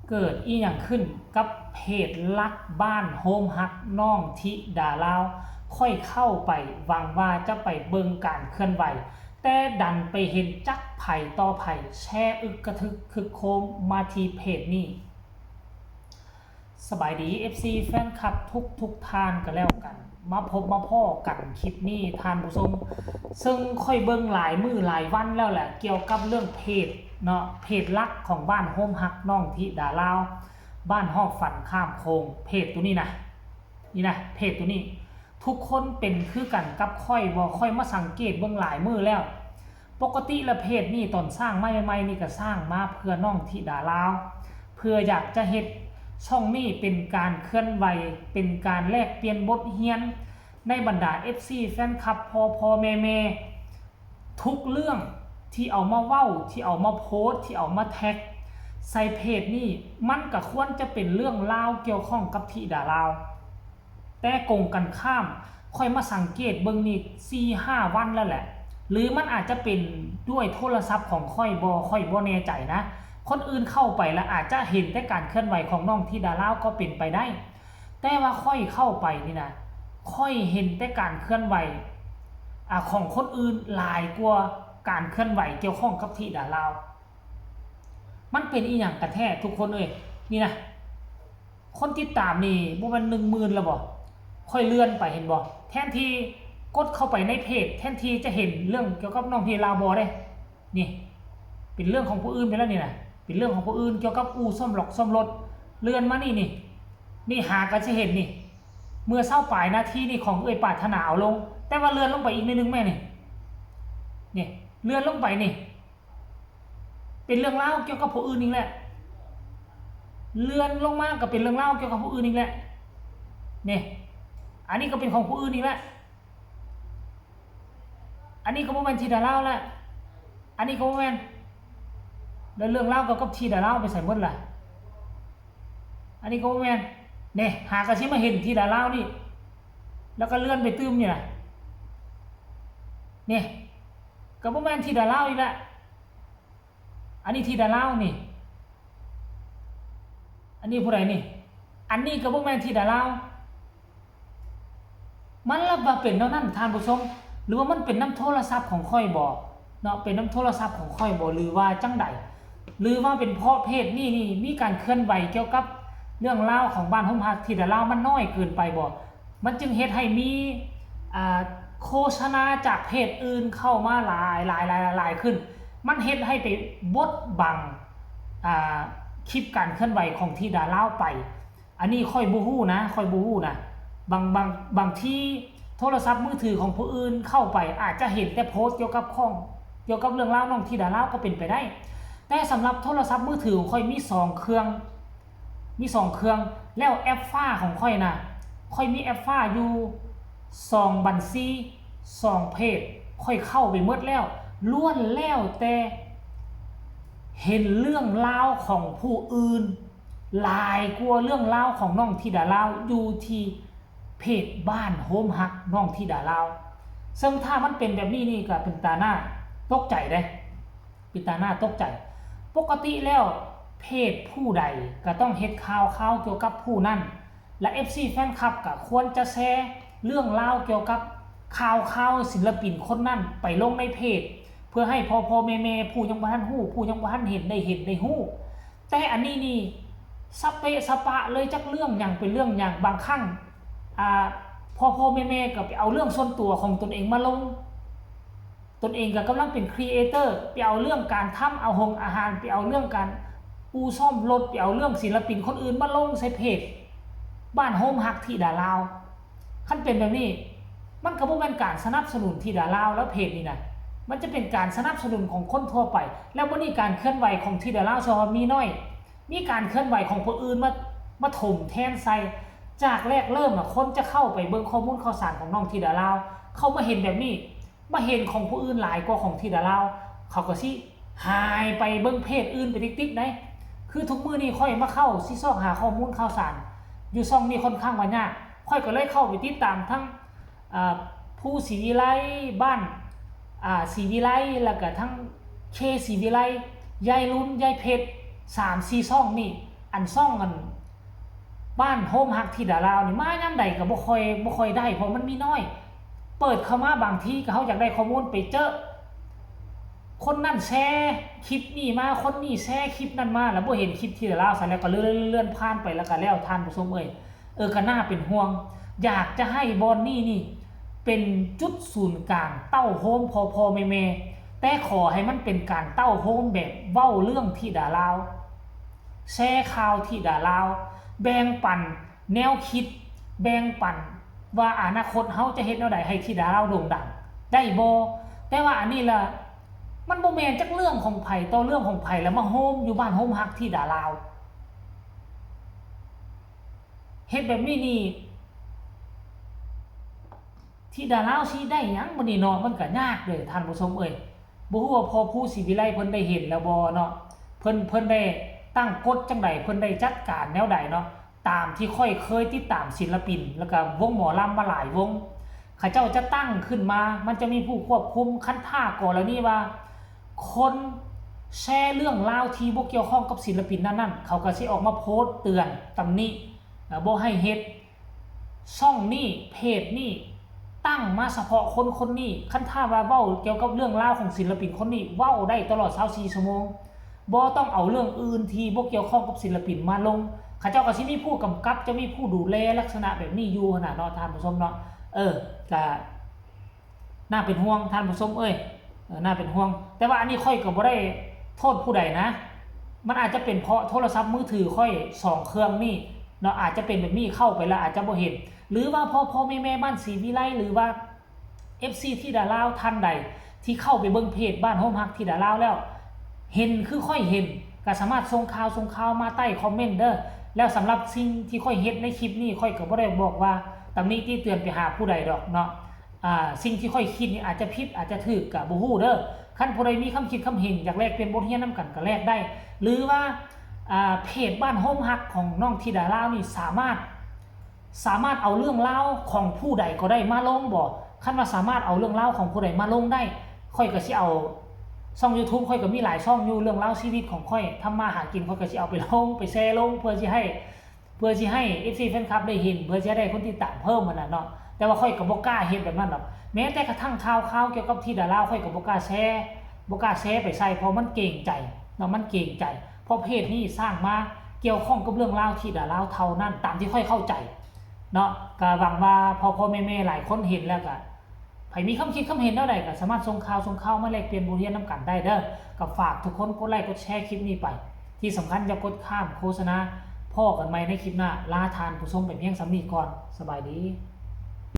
ເກີດອີ່ຫຍັງຂຶ້ນກັບເພຈຫຼັກບ້ານໂຮມຮັກນ້ອງທິດາລາວ? ຂ້ອຍເຂົ້າໄປຫວັງວ່າຈະໄປເບິ່ງການເຄື່ອນໄຫວ, ແຕ່ດັນໄປເຫັນຈັກໃຜຕໍ່ໃຜແຊອຶກກະທຶກຄຶກໂຄມມາທີ່ເພຈນີ້. ສະບາຍດີ ເອັຟຊີ ແຟນຄລັບທຸກໆທ່ານກໍແລ້ວກັນ. ມາພົບມາພໍ້ກັນຄລິບນີ້ທ່ານຜູ້ຊົມ, ເຊິ່ງຂ້ອຍເບິ່ງຫຼາຍມື້ຫຼາຍວັນແລ້ວແຫຼະ ກ່ຽວກັບເລື່ອງເພຈເນາະ, ເພຈຫຼັກຂອງບ້ານໂຮມຮັກນ້ອງທິດາລາວ ບ້ານຮອບຝັນຂ້າມໂຂງ. ເພຈໂຕນີ້ນະ, ນີ້ນະ ເພຈໂຕນີ້. ທຸກຄົນເປັນຄືກັນກັບຂ້ອຍບໍ່? ຂ້ອຍມາສັງເກດເບິ່ງຫຼາຍມື້ແລ້ວ. ປົກກະຕິລະເພຈນີ້ຕອນສ້າງມາໃໝ່ໆນີ້ກໍສ້າງມາເພື່ອນ້ອງທິດາລາວ, ເພື່ອຢາກຈະເຮັດຊ່ອງນີ້ເປັນການເຄື່ອນໄຫວ, ເປັນການແລກປ່ຽນບົດຮຽນໃນບັນດາ ເອັຟຊີ ແຟນຄລັບ ພໍ່ໆແມ່ໆ. ທຸກເລື່ອງທີ່ເອົາມາເວົ້າ, ທີ່ເອົາມາໂພສ, ທີ່ເອົາມາແທັກໃສ່ເພຈນີ້, ມັນກໍຄວນຈະເປັນເລື່ອງລາວກ່ຽວຂ້ອງກັບທິດາລາວ. ແຕ່ກົງກັນຂ້າມ, ຂ້ອຍມາສັງເກດເບິ່ງນີ້ສີ່ຫ້າວັນແລ້ວແຫຼະ, ຫຼືມັນອາດຈະເປັນດ້ວຍໂທລະສັບຂອງຂ້ອຍບໍ່, ຂ້ອຍບໍ່ແນ່ໃຈນະ. ຄົນອື່ນເຂົ້າໄປລະອາດຈະເຫັນແຕ່ການເຄື່ອນໄຫວຂອງນ້ອງທິດາລາວກໍເປັນໄປໄດ້, ແຕ່ວ່າຂ້ອຍເຂົ້າໄປນີ້ນະ, ຂ້ອຍເຫັນແຕ່ການເຄື່ອນໄຫວ, ອາ, ຂອງຄົນອື່ນຫຼາຍກວ່າການເຄື່ອນໄຫວກ່ຽວຂ້ອງກັບທິດາລາວ. ມັນເປັນອີ່ຫຍັງກັນແທ້ທຸກຄົນເອີຍ? ນີ້ນະ, ຄົນຕິດຕາມນີ້ບໍ່ແມ່ນໜຶ່ງໝື່ນແລ້ວບໍ່? ຂ້ອຍເລື່ອນໄປເຫັນບໍ່? ແທນທີ່ກົດເຂົ້າໄປໃນເພຈ, ແທນທີ່ຈະເຫັນເລື່ອງກ່ຽວກັບນ້ອງທິດາລາວບໍ່ເດ້. ນີ້ເປັນເລື່ອງຂອງຜູ້ອື່ນໄປແລ້ວນີ້ນະ, ເປັນເລື່ອງຂອງຜູ້ອື່ນ ກ່ຽວກັບອູ່ສ້ອມລັອກສ້ອມລົດ. ເລື່ອນມານີ້, ນີ້, ນີ້ຫາກໍຈະເຫັນນີ້, ເມື່ອຊາວປາຍນາທີນີ້ຂອງເອື້ອຍປາດຖະໜາເອົາລົງ, ແຕ່ວ່າເລື່ອນລົງໄປອີກໜ້ອຍໜຶ່ງແມ່ນີ້, ນີ້, ເລື່ອນລົງໄປນີ້. ເປັນເລື່ອງລາວກ່ຽວກັບຜູ້ອື່ນອີກແຫຼະ, ເລື່ອນລົງມາກໍເປັນເລື່ອງລາວກ່ຽວກັບຜູ້ອື່ນອີກແຫຼະ. ນີ້, ອັນນີ້ກໍເປັນຂອງຜູ້ອື່ນອີກແຫຼະ, ອັນນີ້ກໍບໍ່ແມ່ນທິດາລາວແຫຼະ, ອັນນີ້ກໍບໍ່ແມ່ນ. ແລ້ວເລື່ອງລາວກ່ຽວກັບທິດາລາວໄປໃສໝົດລະ? ອັນນີ້ກໍບໍ່ແມ່ນ. ນີ້, ຫາກໍຊິມາເຫັນທິດາລາວນີ້, ແລ້ວກໍເລື່ອນໄປຕື່ມນີ້ນະ. ນີ້, ກໍບໍ່ແມ່ນທິດາລາວອີກແຫຼະ. ອັນນີ້ທິດາລາວນີ້, ອັນນີ້ຜູ້ໃດນີ້? ອັນນີ້ກໍບໍ່ແມ່ນທິດາລາວ. ມັນລະວ່າເປັນແນວນັ້ນທ່ານຜູ້ຊົມ, ຫຼືວ່າມັນເປັນນຳໂທລະສັບຂອງຂ້ອຍບໍ່ເນາະ, ເປັນນຳໂທລະສັບຂອງຂ້ອຍບໍ່ ຫຼືວ່າຈັ່ງໃດ? ຫຼືວ່າເປັນເພາະເພຈນີ້ນີ້ມີການເຄື່ອນໄຫວກ່ຽວກັບເລື່ອງລາວຂອງບ້ານໂຮມຮັກທິດາລາວມັນນ້ອຍເກີນໄປບໍ່? ມັນຈຶ່ງເຮັດໃຫ້ມີ, ອ່າ, ໂຄສະນາຈາກເພຈອື່ນເຂົ້າມາຫຼາຍ, ຫຼາຍ, ຫຼາຍ, ຫຼາຍຂຶ້ນ. ມັນເຮັດໃຫ້ໄປບົດບັງ, ອ່າ, ຄລິບການເຄື່ອນໄຫວຂອງທິດາລາວໄປ. ອັນນີ້ຂ້ອຍບໍ່ຮູ້ນະ, ຂ້ອຍບໍ່ຮູ້ນະ. ບາງ, ບາງ, ບາງທີໂທລະສັບມືຖືຂອງຜູ້ອື່ນເຂົ້າໄປ ອາດຈະເຫັນແຕ່ໂພສກ່ຽວກັບຂອງ, ກ່ຽວກັບເລື່ອງລາວນ້ອງທິດາລາວກໍເປັນໄປໄດ້. ແຕ່ສຳລັບໂທລະສັບມືຖືຂອງຂ້ອຍມີສອງເຄື່ອງ, ມີສອງເຄື່ອງ, ແລ້ວແອັບຟ້າຂອງຂ້ອຍນະ, ຂ້ອຍມີແອັບຟ້າຢູ່ສອງບັນຊີ, ສອງເພຈ, ຂ້ອຍເຂົ້າໄປໝົດແລ້ວ, ລ້ວນແລ້ວແຕ່ເຫັນເລື່ອງລາວຂອງຜູ້ອື່ນຫຼາຍກວ່າເລື່ອງລາວຂອງນ້ອງທິດາລາວຢູ່ທີ່ເພຈບ້ານໂຮມຮັກນ້ອງທິດາລາວ. ເຊິ່ງຖ້າມັນເປັນແບບນີ້ນີ້ກໍເປັນຕາໜ້າຕົກໃຈເດ້. ເປັນຕາໜ້າຕົກໃຈ. ປົກກະຕິແລ້ວເພຈຜູ້ໃດກໍຕ້ອງເຮັດຂ່າວຄາວກ່ຽວກັບຜູ້ນັ້ນ ແລະ ເອັຟຊີ ແຟນຄລັບກໍຄວນຈະແຊເລື່ອງລາວກ່ຽວກັບຂ່າວຄາວສິນລະປິນຄົນນັ້ນໄປລົງໃນເພຈ ເພື່ອໃຫ້ພໍ່ໆແມ່ໆ ຜູ້ຍັງບໍ່ທັນຮູ້ ຜູ້ຍັງບໍ່ທັນເຫັນ ໄດ້ເຫັນໄດ້ຮູ້. ແຕ່ອັນນີ້ນີ້ສະເປະສະປະເລີຍ ຈັກເລື່ອງຫຍັງເປັນເລື່ອງຫຍັງ. ບາງຄັ້ງ ອ່າ ພໍ່ໆແມ່ໆກໍໄປເອົາເລື່ອງສ່ວນຕົວຂອງຕົນເອງມາລົງ. ຕົນເອງກໍກຳລັງເປັນຄຣີເອເຕີ ໄປເອົາເລື່ອງການທຳ ເອົາໂຮງອາຫານ ໄປເອົາເລື່ອງການອູ່ສ້ອມລົດ ໄປເອົາເລື່ອງສິນລະປິນຄົນອື່ນມາລົງໃສ່ເພຈບ້ານໂຮມຮັກທິດາລາວ. ຄັນເປັນແບບນີ້ ມັນກໍບໍ່ແມ່ນການສະໜັບສະໜູນທິດາລາວແລ້ວ ເພຈນີ້ນະ. ມັນຈະເປັນການສະໜັບສະໜູນຂອງຄົນທົ່ວໄປ. ແລ້ວບັດນີ້ການເຄື່ອນໄຫວຂອງທິດາລາວ ສະເພາະມີນ້ອຍ ມີການເຄື່ອນໄຫວຂອງຜູ້ອື່ນມາ ມາຖົມແທນໃສ່. ຈາກແລກເລີ່ມນະ ຄົນຈະເຂົ້າໄປເບິ່ງຂໍ້ມູນຂ່າວສານຂອງນ້ອງທິດາລາວ ເຂົ້າມາເຫັນແບບນີ້ ມາເຫັນຂອງຜູ້ອື່ນຫຼາຍກວ່າຂອງທິດາລາວ ເຂົາກໍຊິຫາຍໄປເບິ່ງເພຈອື່ນໄປຕິກໆໄດ໋. ຄືທຸກມື້ນີ້ຂ້ອຍມາເຂົ້າຊິຊອກຫາຂໍ້ມູນຂ່າວສານຢູ່ຊ່ອງນີ້ຄ່ອນຂ້າງວ່າຍາກ ຂ້ອຍກໍເລີຍເຂົ້າໄປຕິດຕາມທັງ ອ່າ ພູສີວິໄລ ບ້ານ ອ່າ ສີວິໄລ ແລ້ວກໍທັງເຄສີວິໄລ ຍາຍລຸນ ຍາຍເພັດ ສາມສີ່ຊ່ອງນີ້. ອັນຊ່ອງອັນບ້ານໂຮມຮັກທິດາລາວນີ້ ມາຍາມໃດກໍບໍ່ຄ່ອຍ ບໍ່ຄ່ອຍໄດ້ ເພາະມັນມີນ້ອຍ. ເປີດເຂົ້າມາບາງທີກໍເຮົາຢາກໄດ້ຂໍ້ມູນ ໄປເຈີຄົນນັ້ນແຊຄລິບນີ້ມາ ຄົນນີ້ແຊຄລິບນັ້ນມາ ແລ້ວບໍ່ເຫັນຄລິບທິດາລາວ ຊັ້ນແລ້ວກໍເລື່ອນໆຜ່ານໄປ ແລ້ວກໍແລ້ວ ທ່ານຜູ້ຊົມເອີຍ. ເອີ ກໍໜ້າເປັນຫ່ວງ. ຢາກຈະໃຫ້ບ່ອນນີ້ນີ້ເປັນຈຸດສູນກາງເຕົ້າໂຮມພໍ່ໆແມ່ໆ, ແຕ່ຂໍໃຫ້ມັນເປັນການເຕົ້າໂຮມແບບເວົ້າເລື່ອງທິດາລາວ, ແຊຂ່າວທິດາລາວ, ແບ່ງປັນແນວຄິດ, ແບ່ງປັນວ່າອະນາຄົດເຮົາຈະເຮັດແນວໃດໃຫ້ທິດາລາວໂດ່ງດັງໄດ້ບໍ່? ແຕ່ວ່າອັນນີ້ລະ ມັນບໍ່ແມ່ນຈັກເລື່ອງຂອງໃຜຕໍ່ເລື່ອງຂອງໃຜ ແລ້ວມາໂຮມຢູ່ບ້ານໂຮມຮັກທິດາລາວ. ເຮັດແບບນີ້ນີ້ ທິດາລາວຊິໄດ້ຫຍັງບັດນີ້ເນາະ? ມັນກໍຍາກເດ້ທ່ານຜູ້ຊົມເອີຍ. ບໍ່ຮູ້ວ່າພໍ່ພູສີວິໄລເພິ່ນໄດ້ເຫັນແລ້ວບໍ່ເນາະ? ເພິ່ນ ເພິ່ນໄດ້ຕັ້ງກົດຈັ່ງໃດ? ເພິ່ນໄດ້ຈັດການແນວໃດເນາະ? ຕາມທີ່ຂ້ອຍເຄີຍຕິດຕາມສິນລະປິນ ແລ້ວກໍວົງໝໍລຳມາຫຼາຍວົງ, ເຂົາເຈົ້າຈະຕັ້ງຂຶ້ນມາ ມັນຈະມີຜູ້ຄວບຄຸມ. ຄັນຖ້າກໍລະນີວ່າ ຄົນແຊເລື່ອງລາວທີ່ບໍ່ກ່ຽວຂ້ອງກັບສິນລະປິນນັ້ນໆ ເຂົາກໍຊິອອກມາໂພສເຕືອນ, ຕຳໜິ, ບໍ່ໃຫ້ເຮັດ. ຊ່ອງນີ້ ເພຈນີ້ ຕັ້ງມາສະເພາະຄົນຄົນນີ້. ຄັນຖ້າວ່າເວົ້າກ່ຽວກັບເລື່ອງລາວຂອງສິນລະປິນຄົນນີ້ ເວົ້າໄດ້ຕະຫຼອດຊາວສີ່ຊົ່ວໂມງ. ບໍ່ຕ້ອງເອົາເລື່ອງອື່ນທີ່ບໍ່ກ່ຽວຂ້ອງກັບສິນລະປິນມາລົງ. ເຂົາເຈົ້າກໍຊິມີຜູ້ກຳກັບ, ຈະມີຜູ້ດູແລລັກສະນະແບບນີ້ຢູ່ຫັ້ນນະເນາະ ທ່ານຜູ້ຊົມເນາະ. ເອີ ກະໜ້າເປັນຫ່ວງທ່ານຜູ້ຊົມເອີຍ, ເອີ ໜ້າເປັນຫ່ວງ. ແຕ່ວ່າອັນນີ້ຂ້ອຍກໍບໍ່ໄດ້ໂທດຜູ້ໃດນະ, ມັນອາດຈະເປັນເພາະໂທລະສັບມືຖືຂ້ອຍສອງເຄື່ອງນີ້ເນາະ, ອາດຈະເປັນແບບນີ້ ເຂົ້າໄປແລ້ວອາດຈະບໍ່ເຫັນ. ຫຼືວ່າພໍ່ໆແມ່ໆບ້ານສີວິໄລ ຫຼືວ່າ ເອັຟຊີທິດາລາວທ່ານໃດທີ່ເຂົ້າໄປເບິ່ງເພຈບ້ານໂຮມຮັກທິດາລາວແລ້ວ ເຫັນຄືຂ້ອຍເຫັນ ກໍສາມາດສົ່ງຂ່າວ ສົ່ງຂ່າວມາໃຕ້ຄອມເມັນເດີ້. ແລ້ວສຳລັບສິ່ງທີ່ຂ້ອຍເຮັດໃນຄລິບນີ້ ຂ້ອຍກໍບໍ່ໄດ້ບອກວ່າຕຳໜິຕິເຕືອນໄປຫາຜູ້ໃດດອກເນາະ. ອາ ສິ່ງທີ່ຂ້ອຍຄິດນີ້ອາດຈະຜິດອາດຈະຖືກກໍບໍ່ຮູ້ເດີ້. ຄັນຜູ້ໃດມີຄຳຄິດຄຳເຫັນ ຢາກແລກປ່ຽນບົດຮຽນນຳກັນກໍແລກໄດ້. ຫຼືວ່າ ອາ ເພຈບ້ານໂຮມຮັກຂອງນ້ອງທິດາລາວນີ້ສາມາດ ສາມາດເອົາເລື່ອງລາວຂອງຜູ້ໃດກໍໄດ້ມາລົງບໍ? ຄັນວ່າສາມາດເອົາເລື່ອງລາວຂອງຜູ້ໃດມາລົງໄດ້ ຂ້ອຍກໍຊິເອົາ ຊ່ອງຢູທູບຂ້ອຍກໍມີຫຼາຍຊ່ອງຢູ່ ເລື່ອງລາວຊີວິດຂອງຂ້ອຍ ທຳມາຫາກິນ ຂ້ອຍກໍຊິເອົາໄປລົງ ໄປແຊລົງ ເພື່ອຊິໃຫ້ ເພື່ອຊິໃຫ້ເອັຟຊີແຟນຄລັບໄດ້ເຫັນ ເພື່ອຊິໃຫ້ໄດ້ຄົນຕິດຕາມເພີ່ມຫັ້ນນະເນາະ. ແຕ່ວ່າຂ້ອຍກໍບໍ່ກ້າເຮັດແບບນັ້ນດອກ. ແມ້ແຕ່ກະທັ່ງຂ່າວໆກ່ຽວກັບທິດາລາວ ຂ້ອຍກໍບໍ່ກ້າແຊ ບໍ່ກ້າແຊໄປໃສ່ ເພາະມັນເກງໃຈເນາະ ມັນເກງໃຈ. ເພາະເພຈນີ້ສ້າງມາກ່ຽວຂ້ອງກັບເລື່ອງລາວທິດາລາວເທົ່ານັ້ນ ຕາມທີ່ຂ້ອຍເຂົ້າໃຈເນາະ. ກະຫວັງວ່າພໍ່ໆແມ່ໆຫຼາຍຄົນເຫັນແລ້ວກະ ໃຜມີຄຳຄິດຄຳເຫັນແນວໃດ ກໍສາມາດສົ່ງຂ່າວ ສົ່ງຂ່າວມາແລກປ່ຽນບົດຮຽນນຳກັນໄດ້ເດີ້. ກໍຝາກທຸກຄົນກົດໄລກົດແຊຄລິບນີ້ໄປ. ທີ່ສຳຄັນຢ່າກົດຂ້າມໂຄສະນາ. ພໍ້ກັນໃໝ່ໃນຄລິບໜ້າ. ລາທ່ານຜູ້ຊົມໄປພຽງສ່ຳນີ້ກ່ອນ. ສະບາຍດີ.